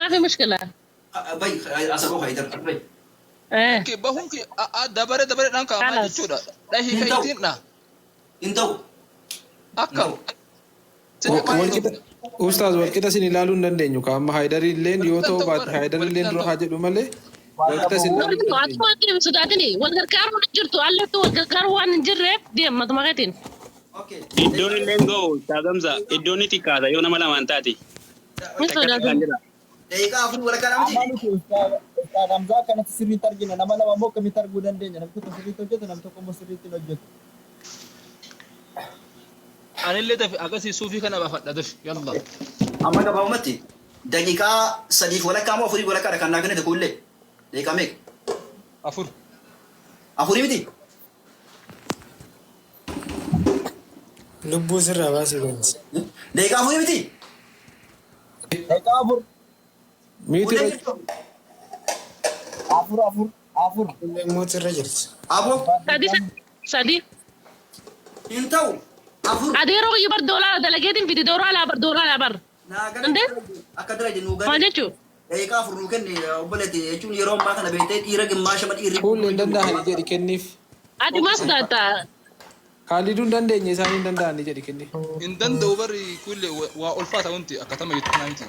في مشكلة. Bay asaboo Haydar bay. Eh. Okay, bahuun kee dabare dabareedhaan kaa'amaa Khalas. jechuudha. Dhahii Hin ta'u. ka'itiin dha. Hin ta'u. Akkam. Walqixa ustaaz walqixa isin ilaaluu hin dandeenyu ka amma Haydari illeen yoo ta'u baate Haydari illeen dura haa jedhu malee walqixa isin ilaaluu hin dandeenyu. Atuma deem sodaatini wal gargaaruu hin jirtu allattu wal gargaaruu waan hin jirreef deem matuma keetiin. Okay. Iddoon illee hin ga'u Ustaaz Hamza. Iddoon ni xiqqaata yoo nama lamaan taate. Hin Takka takkaan sodaatin. jira. Daqiiqaa afur walakkaa Amma miti. nuti Ustaaz Hamzaa akkanatti sirriitti argina. Nama lama immoo akkamitti arguu dandeenya? Namni tokko sirriitti hojjeta, namni tokko immoo sirriitti hin hojjetu. Anillee dafi akkasii suufii kana baafadha dafi. Yalla. Amma gabaabumatti daqiiqaa sadiif walakkaa moo afurii walakkaadha kan naa kennite kuullee. Daqiiqaa meeqa? Afur. Afurii miti? Lubbuu sirraa baasii banti. Daqiiqaa afurii miti? Daqiiqaa afur, Miiti Kuullee irra jirtu? afur, afur, afur. Illee mooti irra jirti. Aboo Sadi sadi. hin ta'u. Afur. Adeeroo kiyya bar doolaara dalageetiin fidi doolaara bar doolaara bar. Naa gala Inde? akka dalaje nuu Maal gale. jechuu? Daqiiqaa afur nuu kenne obboleetti jechuun yeroo ammaa kana beektee dhiira gimmaashama dhiirri. Kuullee hin danda'ani jedhi kenniif. Ati maal sodaatta? Kaaliduu hin dandeenye isaan hin danda'ani jedhi kenniif. Hin danda'u barri kulle waa ulfaata wanti akkatama jettu kana miti.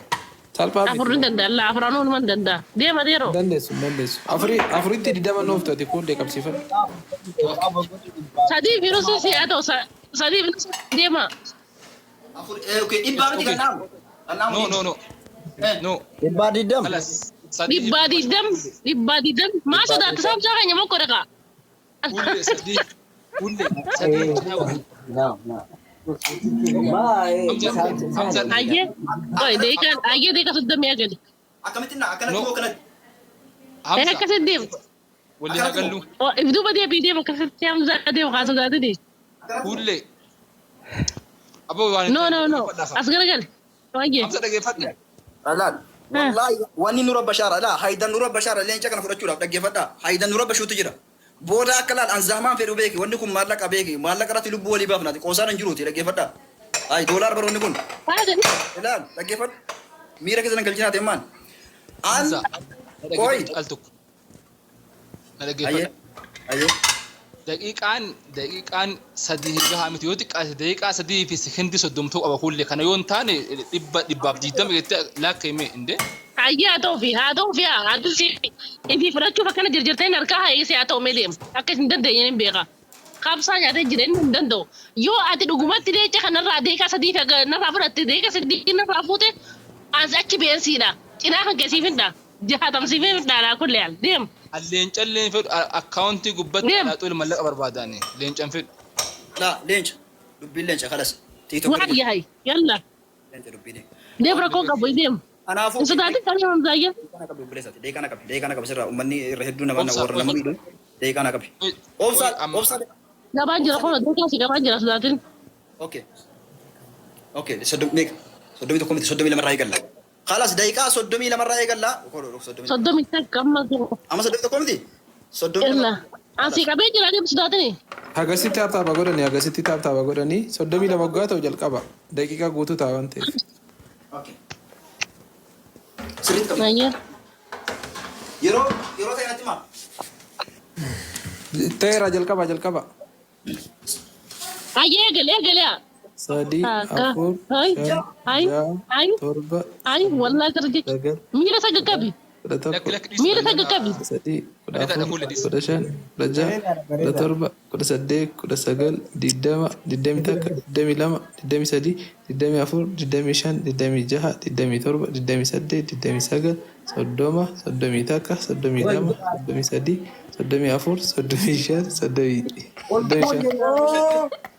Salphaa Afur miti. hin danda'a laa afranuu numa hin danda'a. Deema adeeroo. Hin dandeessu hin dandeessu. Afurii afuritti digdama nuuf taate kuullee qabsiifadhu. Daqiiqaa afur godhi dhibbaa. Sadii fi nusi si haa ta'u sadii fi nusi deema. Afur okay dhibbaa miti kan naamu. Kan naamu No no no. No. Dhibbaa digdama. Alas. Sadii. Dhibbaa digdam dhibbaa digdam maa sodaatta saamsaa keenya mokko dhaqa. Kulle sadii. Kulle sadii. Hamza Hamza. Ayyee. Oye deekaan ayyee deekaa soddomii agali. Akkamitti na akkanatti No. moo akkanatti? Eh Hamza. akkasitti deem. Walii haa gallu. If duuba deebii deem akkasitti Hamzaa deem haa sodaatini. Kulle. Aboo waan No no no as garagali. Ayyee. Hamza dhageeffadhu. Laal. Wallaahi wanni nura bashaara laa Haydan nura bashaara leenca kana fudhachuudhaaf dhaggeeffadhaa. Haydan nura bashuutu jira. Booda akka laal an zahmaan fedhu beeki wanni kun maallaqa beeki maallaqa irratti lubbuu walii baafnaati qoosaan hin jiruuti dhaggeeffadhaa. Ay doolaar baroonni kun. Haadha. Ilaal dhaggeeffadhu. Miira keessa nan galchinaate maan. An Hamza. Na Qoy. dhaggeeffadhu al tokko. Na Ayyee. dhaggeeffadhu. Ayyee. Daqiiqaan sadii hin gahaa miti yoo xiqqaate daqiiqaa sadii fi sekendii soddomtuu qaba kulle kana yoo hin taane dhibba dhibbaaf digdama jettee lakkaa'ime inde. Ayyee haa ta'uu fi haa ta'uu fi haa ati ifi fudhachuuf akkana jirjirteen harkaa haa eegisee haa ta'u mee deema akka isin dandeenye hin beeka. Qabsaa nyaatee jira inni hin danda'u. Yoo ati dhugumatti leenca kanarraa deekaa sadii fi narraa fudhatte deekaa sadii narraa fuute as achi beensiidha. Cinaa kan keessiif hin dha. Jahaatamsiif hin dha kullee al deem. Leencallee fedhu akkaawuntii gubbatti Deem. alaaxuu mallaqa barbaadaani leencan fedhu. Laa leenca dubbiin leenca kalas. TikTok Waan yahay yalla. leenca dubbiin. Deem rakkoo qabu deem. Kanaafuu Hin sodaatin kan hamzaayya. Deeqana qabi obboleessaati. Deeqana qabi. Deeqana qabi sirraa uummanni irra hedduu nama Obsa, warra nama miidhu. Deeqana qabi. Obsa obsa. Gabaan jira kun deekaa si gabaan jira sodaatin. Okay. Okay soddomii meeqa? Soddomii tokko miti soddomii lamarraa eegalla. Kalas daqiiqaa soddomii lamarraa eegalla. Soddomii Soddomii takka amma amma soddomii tokko miti? Soddomii Yalla. lama. Asii qabee jira deem sodaatini. Hagasitti tap tap godhanii hagasitti tap tap godhanii soddomii lama waggaa ta'u jalqaba daqiiqaa guutuu ta'a waan ta'eef. Okay. Sirriitti qabi. Ayyee. Yeroo yeroo ta'e natti himaa. Ta'eera jalqaba jalqaba. Ayyee eegale eegale. Sadii Takka. afur Hai. shan Hai. jaha Hai. torba Hai wallahi gara jecha. sagal Miila isa qaqqabi. kudha Lakki tokko lakki dhiisi. Miila isa qaqqabi. kudha sadii kudha Bareedaadha afur kulle dhiisi. kudha shan kudha jaha kudha torba kudha saddeet kudha sagal digdama digdamii takka digdamii lama digdamii sadii digdamii afur digdamii shan digdamii jaha digdamii torba digdamii saddeet digdamii sagal soddoma soddomii takka soddomii lama soddomii sadii soddomii afur soddomii shan soddomii soddomii shan.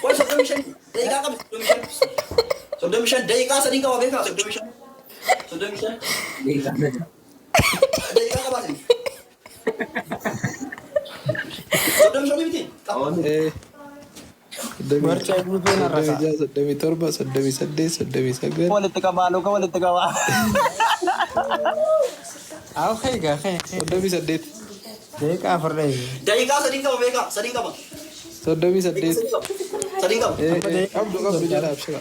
Qoy soddomii shan daqiiqaa qabi soddomii shan. Soddomii shan daqiiqaa sadii qaba beekaa soddomii shan. Soddomii shan. Daqiiqaa qabaa sadii. Soddomii shanii miti? Qaba. Soddomii Barcaa guutuu narra soddomii ka'a. jaha soddomii torba soddomii saddeet soddomii sagal Walitti qabaa luka walitti qabaa. Haa kee gaa kee kee. Soddomii saddeet. Daqiiqaa afur dheeyye. Daqiiqaa sadiin qaba beekaa sadiin qaba. Soddomii Daqiiqaa saddeet. sadii qaba. Sadii hin qabu. Qabdu qabdu jedha abshira.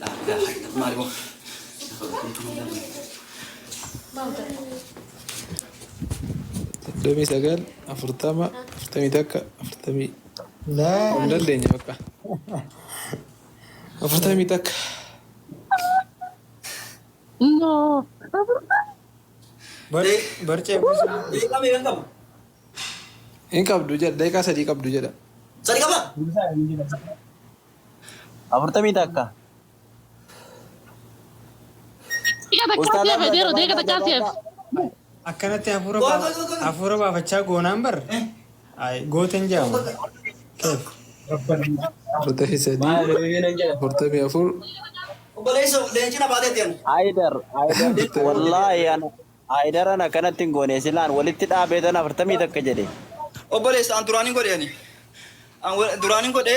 Laa ilaaha illallah. Maali boo? 39, 40, 41, 40. Hin dandeenye bakka. 41. No. Barcee buusu. Daqiiqaa meeqa hin qabu? Hin qabdu jedha. Daqiiqaa 3 qabdu jedha. Sadii qaba? 41. Daqiiqaa takkaa si'eef deero daqiiqaa takkaa si'eef. Akkanatti hafuura baafachaa goonaan bar. Gootan jedhamu. Keef. 43, 44. Obboleessa leenci na baatee deemu. Haayidar, Haayidar, wallaahi ana Haayidaran akkanatti hin goone silaan walitti dhaabee tan 41 jedhe. Obboleessa an duraan hin godhe ani. An duraan hin godhe.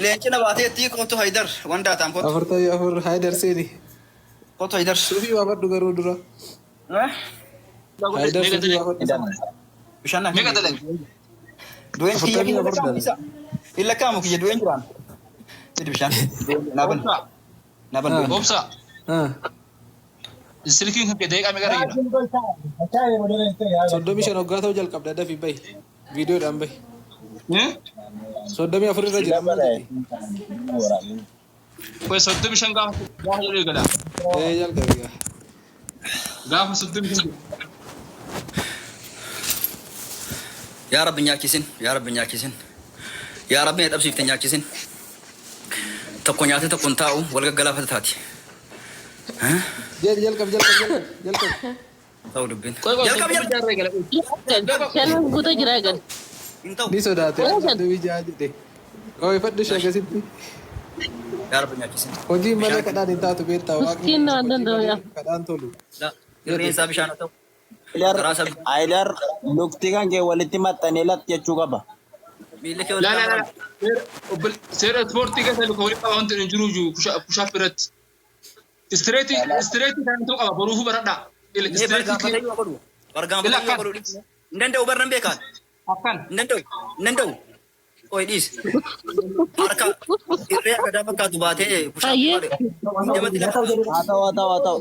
Leenci na baateetti kootu Haayidar waan daataan kootu. 44 Haayidar seeni. Kootu Haayidar. Suufii baafadhu garuu dura. Haayidar suufii baafadhu. Bishaan naa Meeqa dalage? Du'een kiyya 44 dalage. Hin lakkaa'amu kiyya du'een jiraan. Fidi bishaan. Naa ban. Naa ban du'een. Obsa. Silkiin kan kee daqiiqaa meeqa irra jira? 35 hoggaa ta'uu jalqabda dafii bahi. Viidiyoodhaan bahi. 34 irra jira. Qoy 35 gaafa jedhu eegala. Ee jalqabi gaa. Gaafa 35. Yaa Rabbi nyaachisin. Yaa Rabbi nyaachisin. Yaa Rabbi na dhabsiifte nyaachisin. Tokko nyaatee tokko hin taa'u wal gaggalaafata taati. Jedhi jalqabi jalqabi jalqabi jalqabi. Ta'u dubbiin. Qoy qoy Jalqabi 36 jalqabi. irra eegala. Shanan guutuu jira eegal. Hin ta'u. Ni sodaate 36 jedhe. Qoy fadhu ishee akkasitti. Yaa Rabbi nyaachisin. Hojiin malee kadhaan hin taatu beektaa waaqni. Miskiin nama hin danda'u yaa. Kadhaan tolu. Irreen isaa bishaan haa ta'u. Garaa isaa bishaan. Haayidar lukti kan kee walitti maxxanee lat jechuu qaba. Miilli kee Laa walitti laa laa. Seera ispoortii keessa luka walitti qaba wanti hin jiru push-up irratti. Straight straight kan ta'u qaba boruufuu baradhaa. Mee Straight bargaanfatee yoo godhu. Bargaanfatee yoo godhu. Hin danda'u barran beekaan. Akkan. Hin danda'u. Hin danda'u. Qoy dhiis. Harka irree akka daa fakkaatu baatee push-up Ayyee. Namatti lafa. Haa ta'u haa ta'u haa ta'u.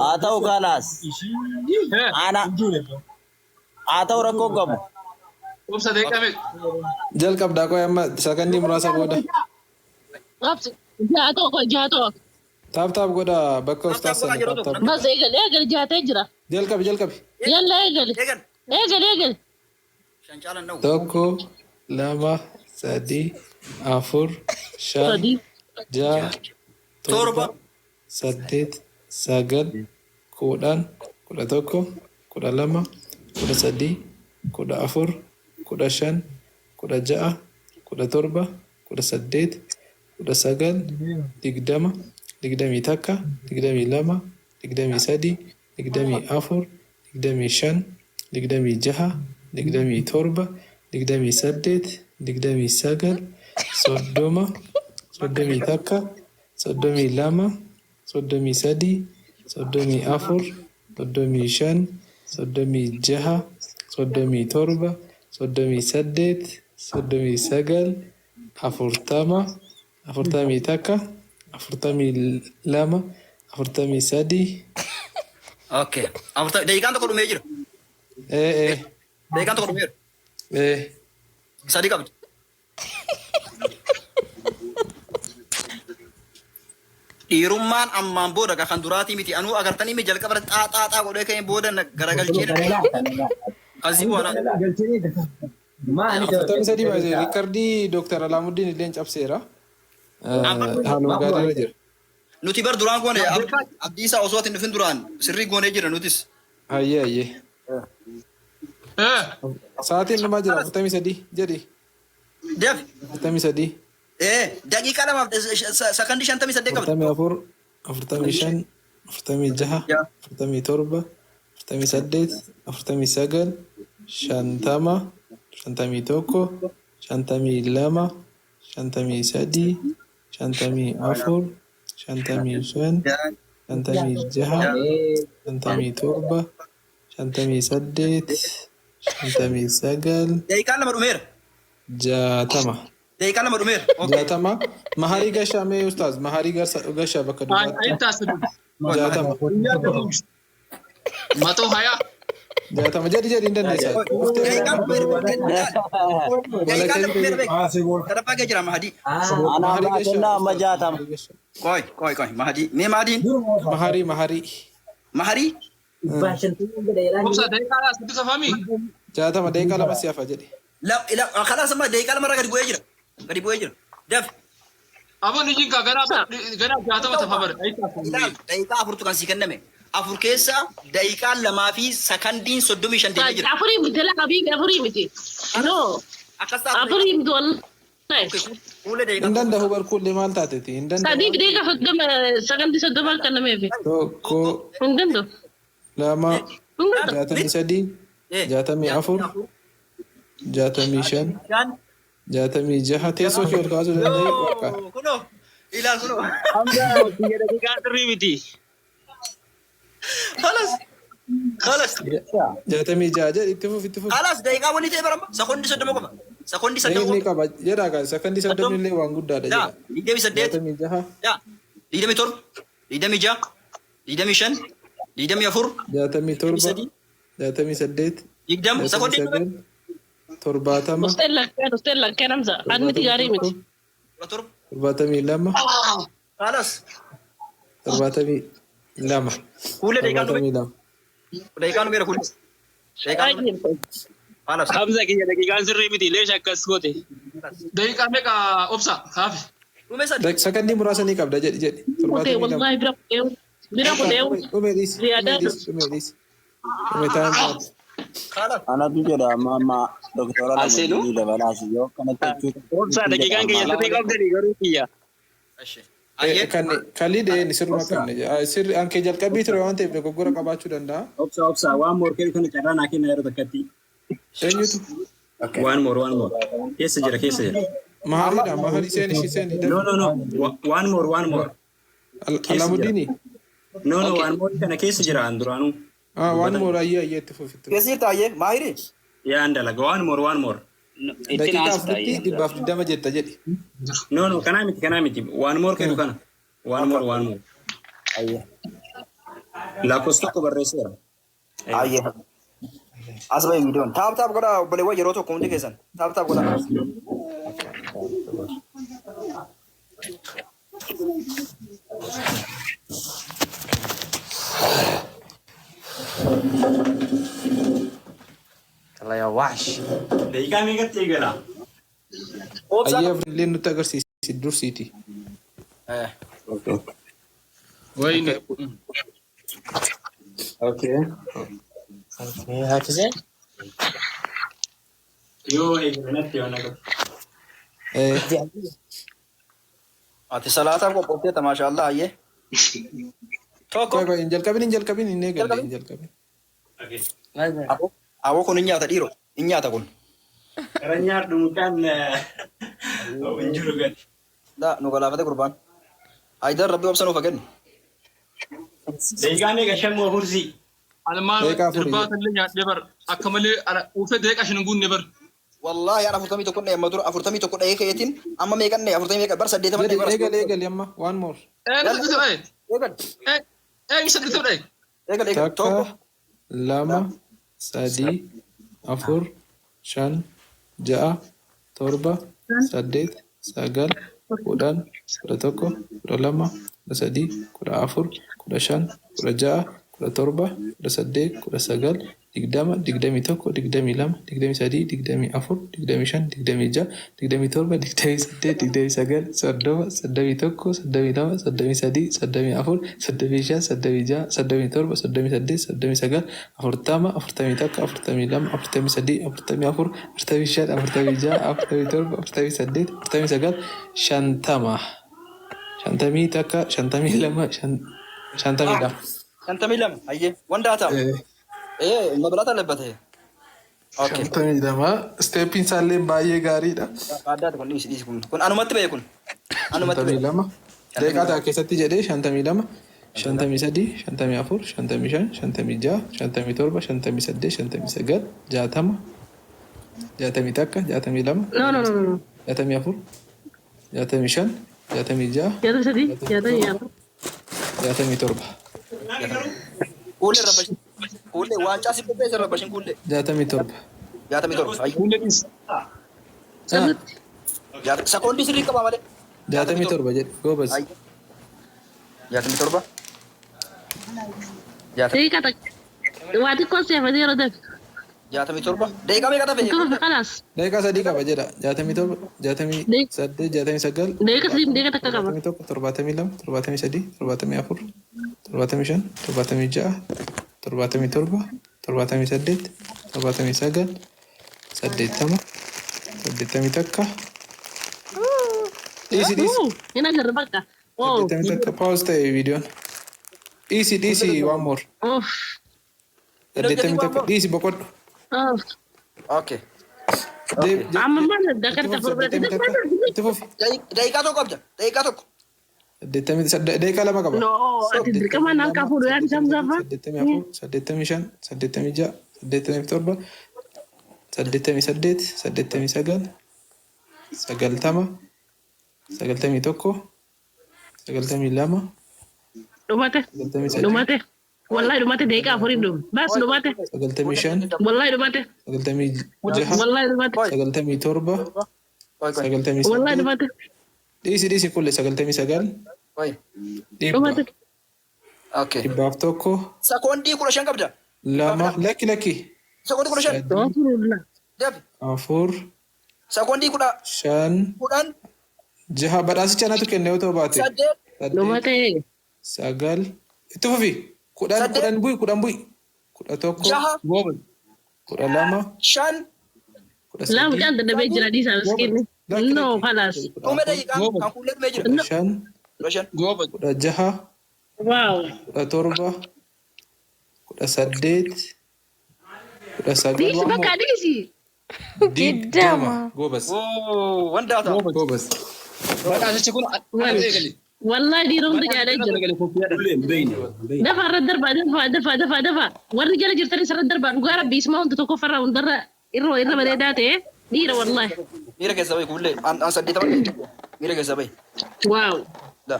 Haa ta'u kaalaas. Ana haa ta'u rakkoo hin qabu. Obsa daqiiqaa meeqa? Jalqabdaa qoy amma sakandii muraasa booda. Qabsi. Jaha tokko jaha tokko. Tap tap godha bakka ustaas sana tap tap. Bas eegal eegal jahatee jira. Jalqabi jalqabi. Yalla eegali. Eegal. Eegal eegal. Shan caalan dha'u. Tokko, lama, sadi, afur, shan, Sadii. ja'a, Torba. torba, saddeet, sagal, 10, 11, 12, 13, 14, 15, 16, 17, 18, 19, 20, 21, 22, 23, 24, 25, 26, 27, 28, 29, 30, 31, 32, 33, 34, 35, 36, 37, 38, 39, 40, 41, 42, 43. Okay. Daqiiqaan tokko dhumee jira. Ee ee. Daqiiqaan tokko dhumee jira. Ee. Sadii qabdi. Dhiirummaan ammaan booda kan duraatii miti. Anuu agartanii mi jalqaba irratti xaa xaa xaa godhee ka'een booda garagalchee asii bu'aadha. 43 baay'ee riikardii Dooktar Alaamuddin illee cabseera. Haaluma gaarii irra jira. Nuti bar duraan goone abdii isaa osoo ati hin dhufin duraan sirrii goonee jira nutis. Hayyee hayyee. Sa'aatiin dhumaa jira 43 jedhi. Deef. 43. Ee daqiiqaa lamaaf sakandii 58 qabdi. 44, 45, 46, 47, 48, 49, 50, 51, 52, 53, 54, 55, 56, 57, 58, 59. Daqiiqaan 2 dhumeera. 60. Daqiiqaan 2 dhumeera. Okay. 60. Maharii gashaa mee ustaaz, maharii gashaa bakka duwwaatti. 60. Matoo hayaa. 60 jedhi jedhi hin dandeessaa. Daqiiqaan dhumeera. Daqiiqaan 2 dhumeera beek. Sadaffaa kee jira Mahadii. Anaa Maharii naa gashaa kennaa amma ustaaz. 60. Qoy qoy qoy Mahadii. Mee Mahadiin? Maharii maharii. Maharii? Obsa daqiiqaa sadii safamii. 60 daqiiqaa 2 si hafa jedhi. Kalaas amma daqiiqaa 2 irraa gadi bu'ee jira. Gadi bu'ee jira. Daf. Abon ijin kaa ganaa ganaa 60 tafa bara. Ilaal daqiiqaa 4tu kan sii kenname. 4 keessa daqiiqaa 2 fi sakandiin 35 deemee jira. Afurii miti laa habiibi afurii miti. No Akkas ta'a. afurii miti wallahi. Fuula Hin daqiiqaa. danda'u barkuullee maal taateeti? Hin danda'u. Sadii daqiiqaa 30 sakandii 30 kennameefi. 1 Hin danda'u. 2 Hin danda'u. 63 64 65 66 teessoo kee ol kaasuu danda'e bakka. Kunoo ilaal kunoo. Hamza biyya daqiiqaa sirrii miti. Khalas. Khalas. 66 jedhi itti fufi itti fufi. Khalas daqiiqaa wanni ta'e barama sekoondii 30 qofa. Sekoondii 30 Inni qofa. qaba jedhaa kaa sakandii 30 illee waan guddaadha Daa jedha. 28 66 daa 27 26 25 24 67 68 20 sekoondii 69 70 Usteen lakkeen usteen lakkeen Hamza. An miti gaarii miti. 17 72 Khalas. 72 Kuulee daqiiqaan dhume. 72. Daqiiqaan dhumeera kuulee. Daqiiqaan dhume. Khalas. Hamza kiyya daqiiqaan sirrii miti leesha akkas goote. Daqiiqaa meeqa obsa kaafi. Dhume sadi. Sakandii muraasa ni qabda jedhi jedhi. Kutee 72. wallahi bira kutee bira kutee. Dhume dhiisi dhume dhiisi dhume dhiisi. Dhume taa'an baate. Khalas. Anatu jedha amma amma doktora lama Aseenuu? jedhii dabalaas yoo akkanatti jechuudha. Obsa daqiiqaan kiyya sirrii qabdanii garuu kiyya. Ashee. Ayyee. Kan kalli sirruma qabne sirri ankee jalqabbii ture waan ta'eef dogoggora qabaachuu danda'a. Obsa obsa waan moor kennu kana carraa naa kenna yeroo takkatti. Eenyutu? Waan moor waan moor. Keessa jira keessa jira. Mahariidha maharii seeni ishii seeni. No no no waan moor waan moor. Alamuddini. No no waan moor kana keessa jira an duraanuu. Waan moor ayyee ayyee itti fufi. Keessa jirta ayyee maahiri. Yaa dalaga waan moor waan moor. Daqiiqaa afuritti 120 jetta jedhi. No no kanaa miti kanaa miti waan moor kennu kana. Waan moor waan moor. Ayyee. Lakkoofsa tokko barreesseera. Ayyee. As bahi viidiyoon. Tap tap godhaa obboleewwan yeroo tokko hundi keessan. Tap tap godhaa. Daqiiqaa meeqatti eegala? Obsa. Ayyee afurillee nutti agarsiisi dursiiti. Wayne. Okay. Yoo eegale natti waan agarra. Ati salaataaf qophoofteetta maashaallah ayyee. Tokko. Qoy qoy hin jalqabin hin jalqabin hin eegalle hin jalqabin. Aboo kun hin nyaata dhiiroo. Hin nyaata kun. Karan nyaadhu mucaan hin jiru gadi. Laa nu galaafate gurbaan. Haayidar rabbi obsa nuuf haa kennu. Daqiiqaa meeqa shan moo fursii? Almaan Daqiiqaa afurii. irbaata illee nyaadhee bar akka malee uffee daqiiqaa 5 hin guunne bar. Wallaahi ana 41 dha'e amma dura 41 dha'ee ka'eetiin amma meeqan dha'e 40 meeqa bar 80 Jedhi dha'e bar. eegali eegali amma waan moor. Ee nisa dhibba dha'e. Eegal Ee ee nisa dhibba dha'e. eegal eegal Takka tokko 2 3 4 5 6 7 8 9 10 11 12 13 14 15 16 17 18 19 20 21 22 23 24 25 26 27 28 29 30 31 32 33 34 35 36 37 38 39 40 41 42 43 44 45 46 47 48 49 50 51 52 52. 52 ayyee wanda ta'a. Ee መብላት አለበት ይሄ። Okay. 52 steppiin isaallee baay'ee gaariidha. Addaati kun dhiisi dhiisi kun kun anumatti ba'e kun. Anumatti ba'e. 52 daqiiqaa ta'a keessatti jedhee 52 53, 54, 55, 56, 57, 58, 59, 60, 61, 62, No, no, no, no. 64, 65, 66, 63, 64. 67. Kuullee rabbashin. Kuullee waancaa si qopheesse rabbashin kuullee. 67. 67. Kuullee dhiis. Sirriitti. Sekoondii sirrii qaba malee. 67 jedhe goobas. 67. Daqiiqaa takka. Waa xiqqoon si hafatee yeroo dafe. 67. Daqiiqaa meeqa tafe? Tokko kalaas. Daqiiqaa 3 qaba jedha. 67, 68, 69. Daqiiqa 3, daqiiqa takka qaba. 71, 72, 73, 74, 75, 76, 77, 78, 79, 80, 81. Dhiisi, dhiisi. Hin agarre bakka. 81 pause ta'e viidiyoon. Dhiisi, dhiisi, one more. 81 dhiisi, boqodhu. Okay. Amma maal dakar tafa. Itti fufi. Daqiiqaa tokko qabda. Daqiiqaa tokko. Daqiiqaa 2 qaba. No, ati dirqama naan kafuudhu yaadi samsaafa. 84, 85, 86, 87, 88, 89, 90, 91, 92, Dhumate. 93, Dhumate. Wallahi dhumate, daqiiqaa afuriin dhume. Bas, dhumate. 95, Wallahi dhumate. 96, Wallahi dhumate. 97, 98. Wallahi dhumate. Dhiisi, dhiisi kulle, 99, 100. Dhumate. Okay. 101. Sekoondii 15 qabda. 2, lakki, lakki. Sekoondii 15. Dafi. 4, Sekoondii 10 5, 10. 6, badhaasicha anatu kenne yoo ta'u baate. 8. Dhumate. 9, itti fufi, 10, 10 bu'i, 10 bu'i, 11, 6. 12, 5. Laa, 13, mucaan dadhabee jira, dhiisaa miskiinni. No, kalaas. Dhume daqiiqaan kan kuullee dhumee jira. 15, 15. 16, 17, 18, 19. Dhiisi bakka, dhiisi. 20, goobas. Wandaata. Goobas. Badhaasichi kun akka eegale. Wallahi dhiira hunda jaalee jira. Dafa irra darbaa, dafa, dafa, dafa, dafa. Warri jala jirtanis irra darbaa, dhugaa rabbi ismaa hunda tokko farra hundarra irra irra bareedaa ta'e dhiira wallahi. Miira keessa bahi kuullee. An 80 miira keessa bahi. Wow. La.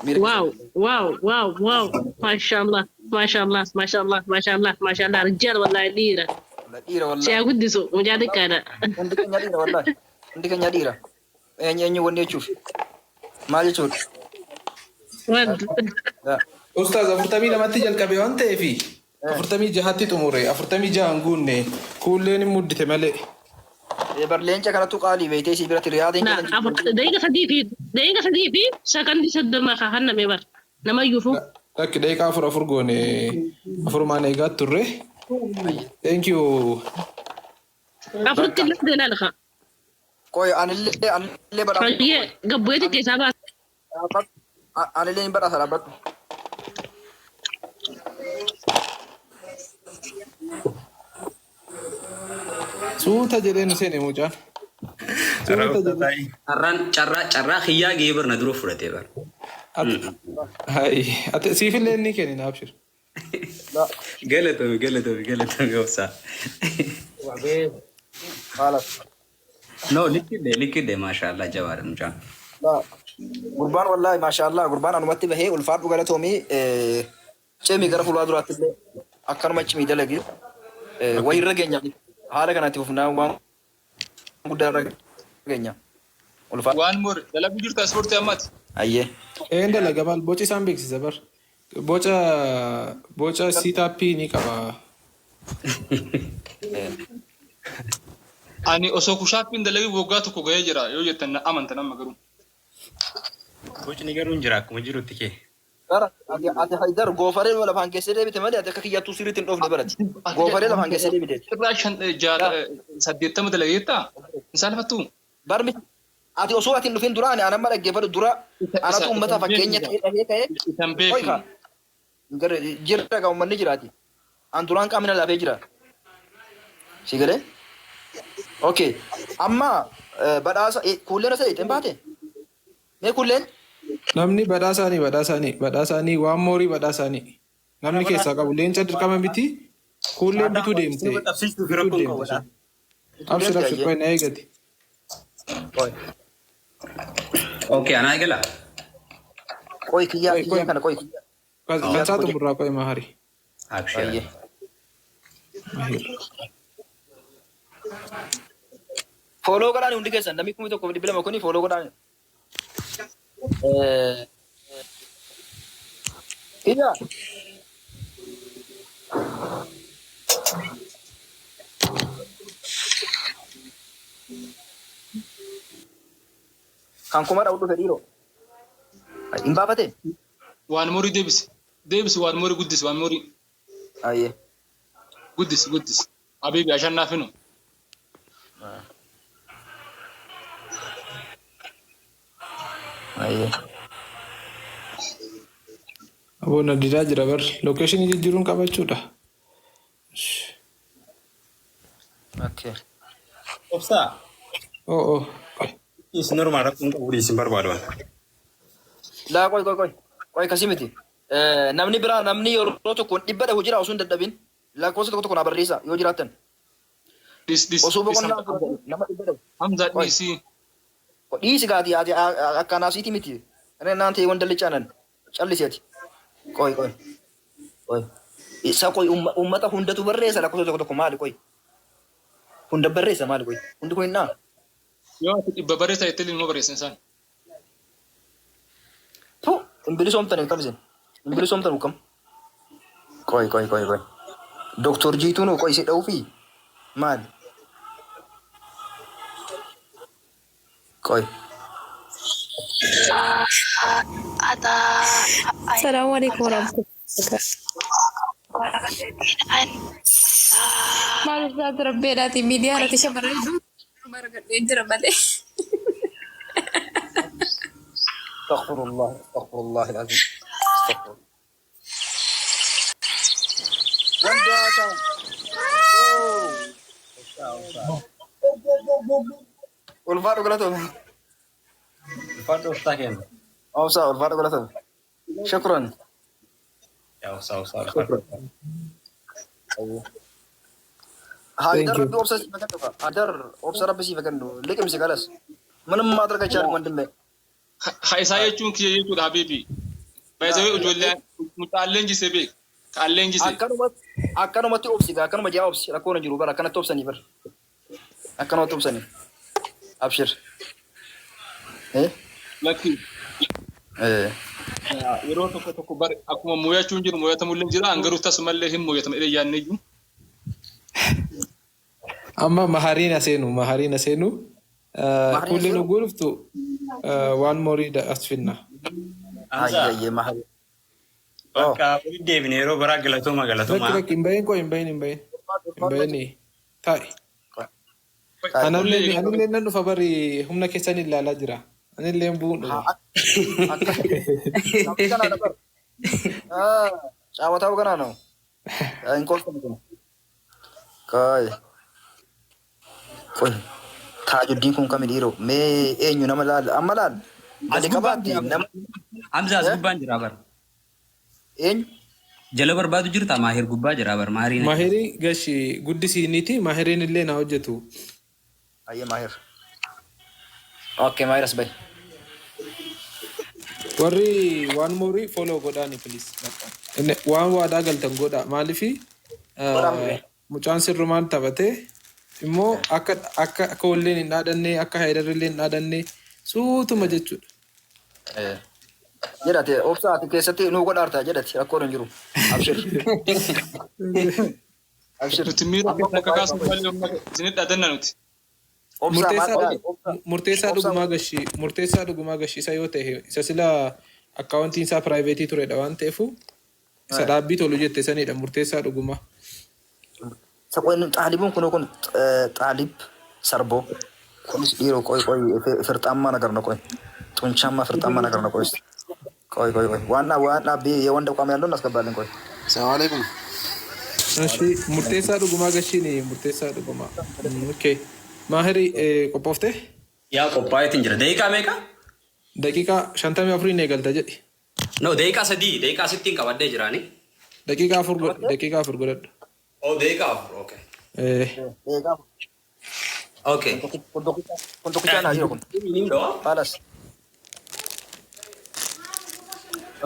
Miira keessa. Wow, wow, wow, wow. Maashaallah, maashaallah, maashaallah, maashaallah, maashaallah. Rijjaal wallahi dhiira. Dhiira wallahi. Si haa guddisu mucaa xiqqaadha. Hundi keenya dhiira wallahi. Hundi keenya dhiira. Eenyu eenyu wanni jechuuf. Maal jechuudha? Wanti. Ustaaz, 42tti jalqabe waan ta'eefi 46tti xumure, 46 hin guunne, kuulleen hin muddite malee. Bar leenca kanattu qaalii beektee si biratti riyaadeen. Na afur, daqiiqa 3 fi daqiiqa 3 fi sakandii 30 ka hanname bar. Nama iyyuufu. Lakki, daqiiqaa 4 4 goone, afurumaan eegaa turre. Thank you. Afuritti illee ilaala ka. Qoy, anillee badhaasa. Fayyee gabbu'eeti keessaa baasa. Anillee hin badhaasa, dhaabbadhu. Suuta jedhee nu seene mucaan. Suuta jedhee. Carraan carraa kiyyaa gahee barna dura fudhatee bara. Hai, ati siifillee inni kennina, abshir. Galatoomi, galatoomi, galatoomi obsaa. Haalas. No, likkidhe, likkidhe, maashaallah, jabaadha mucaan. Gurbaan wallahi maashaallah, gurbaan anumatti bahee ulfaadhu, galatoomii, cimii gara fuulaa duraatti illee akkanuma cimii dalagi. Wayirra geenya, haala kanatti fufnaa waan guddaa irra geenya. Ulfaadhu. Waan more dalaguu jirta ispoortii ammaati. Ayyee. Een dalaga maal, boci isaan beeksisa bar. Boca sit-upii ni qaba. Ani osoo push-upiin dalagii waggaa tokko gahee jira yoo jettan na amantan amma garuu. Bocni garuu hin jira akkuma jirutti kee. Gara ati Haydar goofaree lafaan keessee deebite malee ati akka kiyyattuu sirriitti hin dhoofne barati. Goofaree lafaan keessee deebite. Irraa 5 6 80 dalageettaa? Hin saalfattuu? Barmi ati osoo ati hin dhufin dura ani anamma dhaggeeffadhu, dura anatu uummata fakkeenya ta'ee dhahee ka'ee. Isan beeknu. Jira gaa, uummanni jiraati. An duraan qaamni na laafee jira. Si galee? Okay. Amma badhaasa kuulleen osoo hin baate? Mee kuulleen? Namni badhaasaanii badhaasaanii badhaasaanii waan moorii badhaasaanii namni keessaa qabu leenca dirqama miti kuulleen bituu deemte Qabsiistuu fi bituu rakkoon deemte qabu. sun. Abshir abshir qoy na eegati. Qoy. Okay, anaa eegala. Qoy kiyyaa Qoy qoy kiyyaa kana qoy kiyyaa. kan Kiyyaa isaa tokko xumurraa qoy mahari. Abshir. Baay'ee. Mahir. Follow godhaan hundi keessan namni 1200 kuni follow godhaan. Kiyyaa. Kan kuma dha'u dhufe dhiiroo. Hin baafatee? Waan morii deebisi. Deebisi waan morii guddisi waan morii Ayyee. guddisi guddisi. Habiibi ashannaafinu. Ayyee. Aboon didaa jira bar location jijjiiruun qabachuudha. Okay. Obsaa. Oh oh. Qoy. Isin normaal rakkoon qabu isin barbaadu. Laa qoy qoy qoy. Qoy kasii miti. Namni biraa namni yeroo tokkoon dhibba dhahu jira osoo hin dadhabin. Lakkoofsa tokko tokko naa barreessa yoo jiraattan. Dhis dhis Osoo dhis boqonnaa fudhatan nama dhibba dhahu. Hamza Qoy. dhiisii. Dhiisi gaati ati akka naasiiti miti. Inni naan ta'e wanta lichaanan callisi ati. Qoy qoy. Qoy. Isa qoy uummata hundatu barreessa lakkoofsa tokko tokko maali qoy. Hunda barreessa maali qoy. Hundi kun hin dhaa. Yoo ati dhibba barreessa jettee ilmoo barreessan isaan. Tu hin bilisoomtan hin kam isin. Hin bilisoomtan kam. Qoy qoy qoy qoy. Doktor Jiituun qoy si dha'uufi maali? Qoy. Assalamu alaikum warahmatullahi wabarakatuh. Maal irraa rabbeedhaati miidiyaa irratti shamarran hedduu argadhee jira malee. أستغفر الله أستغفر الله العظيم أستغفر الله. Wanda Ulfaadhu galatoome. Ulfaadhu obsaa kenna. Obsaa ulfaadhu galatoome. شكرا. Yaa obsaa obsaa ulfaadhu. Haydar Thank you. Rabbi obsa siif kennu Haydar obsa Rabbi siif kennu liqimsi kalas. ምንም ማድረግ አይቻልም ወንድሜ። Ha isaa jechuun kiyya jechuudha habiibi. Baay'ee ijoollee mucaalleen jise beek. Kaalleen jise. Akkanumatti akkanumatti obsi gaa akkanuma jaa obsi rakkoon hin jiru bara akkanatti obsanii bara. Akkanumatti obsanii. Abshir. Eh? Lakki Eh. yeroo tokko tokko bar akkuma moo'achuun jiru moo'atamullee jira hangaruu tasumallee hin moo'atama jedhee yaadne iyyuu. Amma mahariin aseenu mahariin aseenu Mahariin kuulleen aseenu? oguu dhuftu waan moorii as finna. Hamza. Ayyee mahari. Bakka walitti deebine yeroo biraa galatooma galatooma. Lakki lakki hin bahin qoy hin bahin hin bahin hin bahin taa'i. Anallee anillee nan dhufa bari humna keessan ilaalaa jira. Anillee bu'uun dhufa. ጫወታው ገና ነው። እንቆልጥም ነው። ቆይ ቆይ Taajuddiin kun kami dhiiroo mee eenyu nama laal amma laal gadi qabaatti nama. Hamza as gubbaan jira bara. Eenyu? Jala barbaadu jirta maahir gubbaa jira bara maahiriin. Mahirii gashi guddisiiniiti mahiriin illee na hojjetu. Ayyee Maahir. Okay, Maahir as bahi. Warri waan moorii follow godhaani please. Inni waan waadaa galtan godha maalifi mucaan sirrumaan taphatee immoo akka akka akka walleen hin dhaadanne akka haydarrillee hin dhaadanne suutuma jechuudha. Jedhate obsa ati keessatti nuu godhaarta jedhate rakkoon hin jiru. Abshir. Abshir. Nuti miira keessa akka kaasnu malee isinit dhaadanna nuti. Obsa maal Murteessaa dhugumaa gashi murteessaa dhugumaa gashi isa yoo ta'e isa sila akkaawuntiin isaa private turedha waan ta'eefu isa dhaabbii tolu jette sanidha murteessaa dhugumaa. Xaalibuun kun kun xaalib sarboo kunis dhiiroo ቆይ ቆይ ፍርጣማ ነገር ነው። ቆይ ጡንቻማ ፍርጣማ ነገር ነው። ቆይ ቆይ ቆይ ቆይ ዋና ዋና የወንድ አቋም ያለው እናስገባለን። ቆይ ሰላም አለይኩም። እሺ murteessaa dhugumaa gashiin murteessaa dhugumaa. Okay. Maahiri qophooftee? Yaa qophaa'eetiin jira. Daqiiqaa meeqa? Daqiiqaa 54n eegalta jedhi. No, daqiiqaa 3, daqiiqaa sittiin qabadhee jiraani. Daqiiqaa 4 godhi, daqiiqaa 4 godhadhu. Oh, daqiiqaa 4, okay. Eh. Okay. Kun tokkichaan haa jiru kun. Khalas.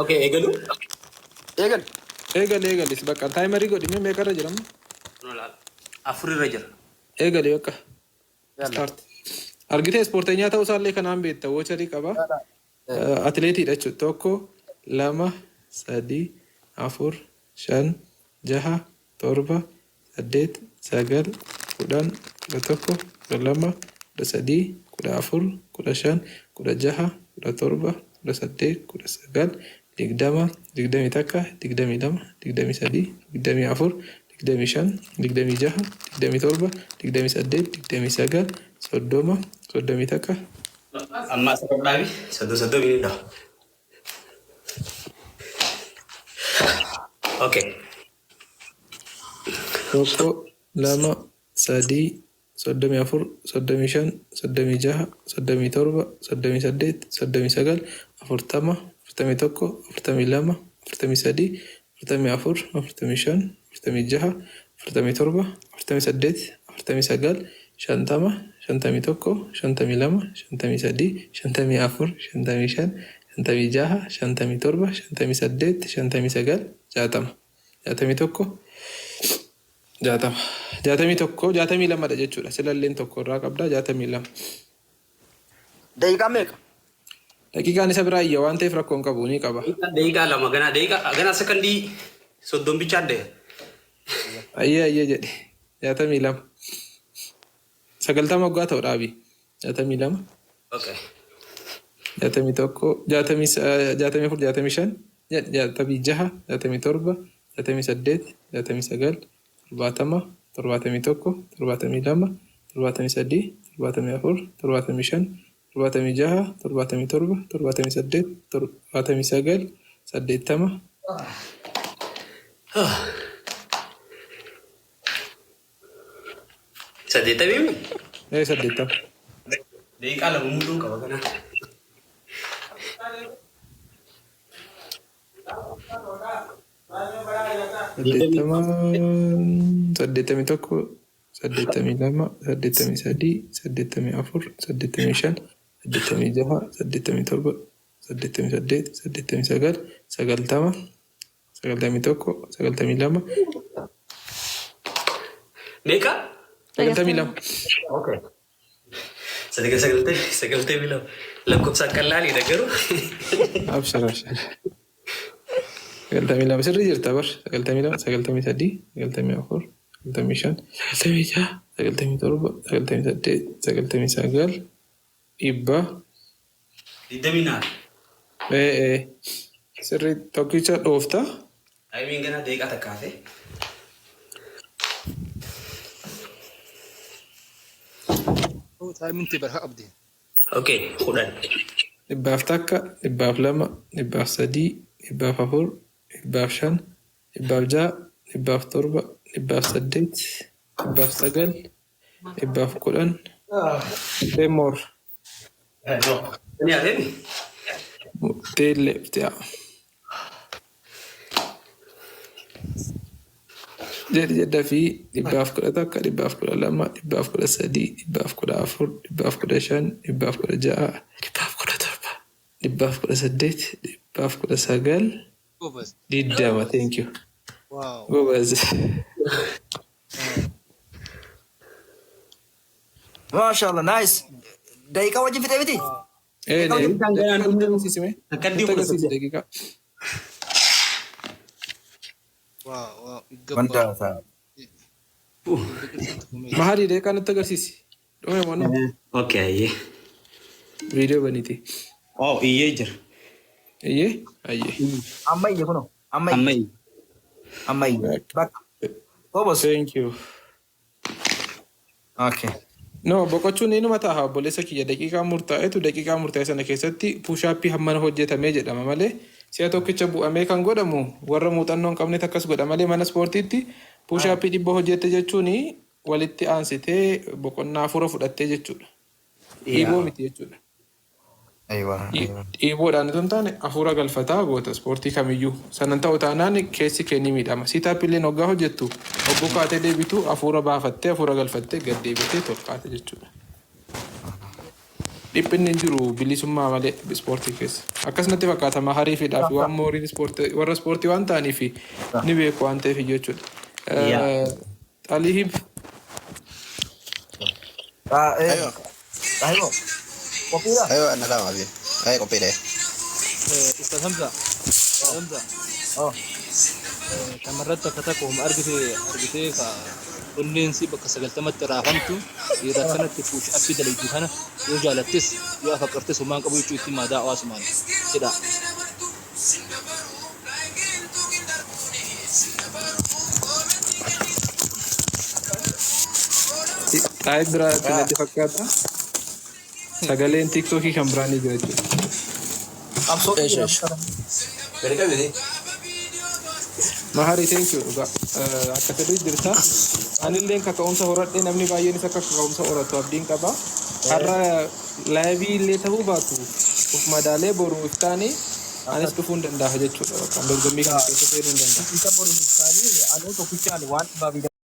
Okay, eegalu. Eegal. Eegali, eegalis bakka timerii godhi, mee meeqarra jira amma? No, laal. 4 irra jira. Eegali bakka. Start. Argitee, ispoorteenyaa ta'uu isaallee kanaan beekta, voucherii qaba. Atileetiidha jechuudha. Tokko, lama, sadii, afur, shan, jaha, torba, saddeet, sagal, 10, 11, 12, 13, 14, 15, 16, 17, 18, 19, 20, 21, 22, 23, 24, 25, 26, 27, 28, 29, 30, 31. Amma as dhaabi. 30 30 ni dhawa. Okay. Tokko, lama, sadii, 34, 35, 36, 37, 38, 39, 40, 41, 42, 43, 44, 45, 46, 47, 48, 49, 50, 51, 52, 53, 54, 55, 56, 57, 58, 59, 60, 61, 60, 61, 62dha jechuudha. Silalleen tokko irraa qabda, 62. Daqiiqaa meeqa? Daqiiqaan isa biraa iyya waan ta'eef rakkoo hin qabu, ni qaba. Daqiiqaa 2 ganaa, daqiiqaa ganaa sekondii 30 bichaa adda. Ayyee, ayyee jedhe, 62. 90 waggaa ta'u dhaabi. 62. Okay. 61, 64, 65, 66, 67, 68, 69, 70, 71, 72, 73, 74, 75, 76, 77, 78, 79, 80. 80? Ee, 80. Daqiiqaa 2 muduu qaba kana. 80, 81, 82, 83, 84, 85, 86, 87, 88, 89, 90, 91, 92. Meeqa? 92. Okay. 92. Lakkoofsaan qallaaliidha garuu. Abshir, abshir. 92 sirrii jirta bar. 92, 93, 94, 95, 96, 97, 98, 99, 100. Digdamii naan. Ee ee. Sirrii tokkicha dhoofta. Timeiin ganaa daqiiqaa takka hafe. Timeiin tee barkaa qabdi. Okay, 10. 101, 102, 103, 104, 105, 106, 107, 108, 109, 110. 10 more. No. Ni hafeemi? 10 left, yaa. Jedhi jedha fi 111, 112, 113, 114, 115, 116, 117, 118, 119, Gobaz. 20. Thank you. Wow. Gobaz. Maashaallah, nice. Daqiiqaa wajjin fixee miti? Ee, agarsiisime. Sakandii Nutti kudha agarsiisi daqiiqaa. Wow. Wanta Mahadii, daqiiqaa nutti agarsiisi. Dhume moo no? Okay, ayyee. Viidiyoo baniiti. Oh, iyyee jira. Iyyee? Ayyee. Amma iyye kunoo. Amma Amma iyye. iyye. Amma iyye. Bakka. Gobos. Thank you. Okay. No, boqochuun inuma ta'a, obboleessa kiyya. Daqiiqaa murtaa'etu daqiiqaa murtaa'e sana keessatti push-upii hammana hojjetamee jedhama malee si'a tokkicha bu'amee kan godhamu warra muuxannoo hin qabnetti akkas godha malee mana ispoortiitti push-upii 100 hojjette jechuun walitti aansitee boqonnaa 4 fudhattee jechuudha. Dhiiboo miti jechuudha. Aywa. Aywa. Dhiiboodhaan otoo hin taane hafuura galfataa goota ispoortii kamiyyuu. Sanan ta'u taanaan keessi kee ni miidhama. Sit-up illee hoggaa hojjettu, hogguu kaatee deebitu hafuura baafattee, hafuura galfattee gad deebitee tolkaate jechuudha. Dhiphinni hin jiru bilisummaa malee ispoortii keessa. Akkasumatti fakkaata maharii fi dhaafi waan mooriin ispoortii warra ispoortii waan ta'aniif ni beeku waan ta'eef jechuudha. Yaa. Xaliihib. Aywa. Aywa. Qophiidha. Aywa, na lama bi. Ay, qophiidha. Ustaz Hamza. Ustaz Hamza. Oh. Shamarran takka takka homa argite argitee ka onneen si bakka 90tti raafamtu, dhiira akkanatti push up dalaydu kana yoo jaalattis yoo afaqartes homaan qabu jechuu itti maadaa hawaasumaan jedha. Xaayit biraa natti fakkaata. Sagaleen TikTokii kan biraan ni jira jechuudha. Qabsoo. Eesh eesh. Gadi qabdi. Maharii, thank you dhugaa. Akka sirrii jirta. Anilleen kaka'umsa horadhee, namni baay'eenis akka kaka'umsa horatu abdiin qaba. Har'a live illee ta'uu baatu uf madaalee boru iftaanii anis dhufuu hin danda'a jechuudha. Bakka dorgommii kana keessa seenuu hin danda'a. Isa boru iftaanii anuu tokkichaan waan 120.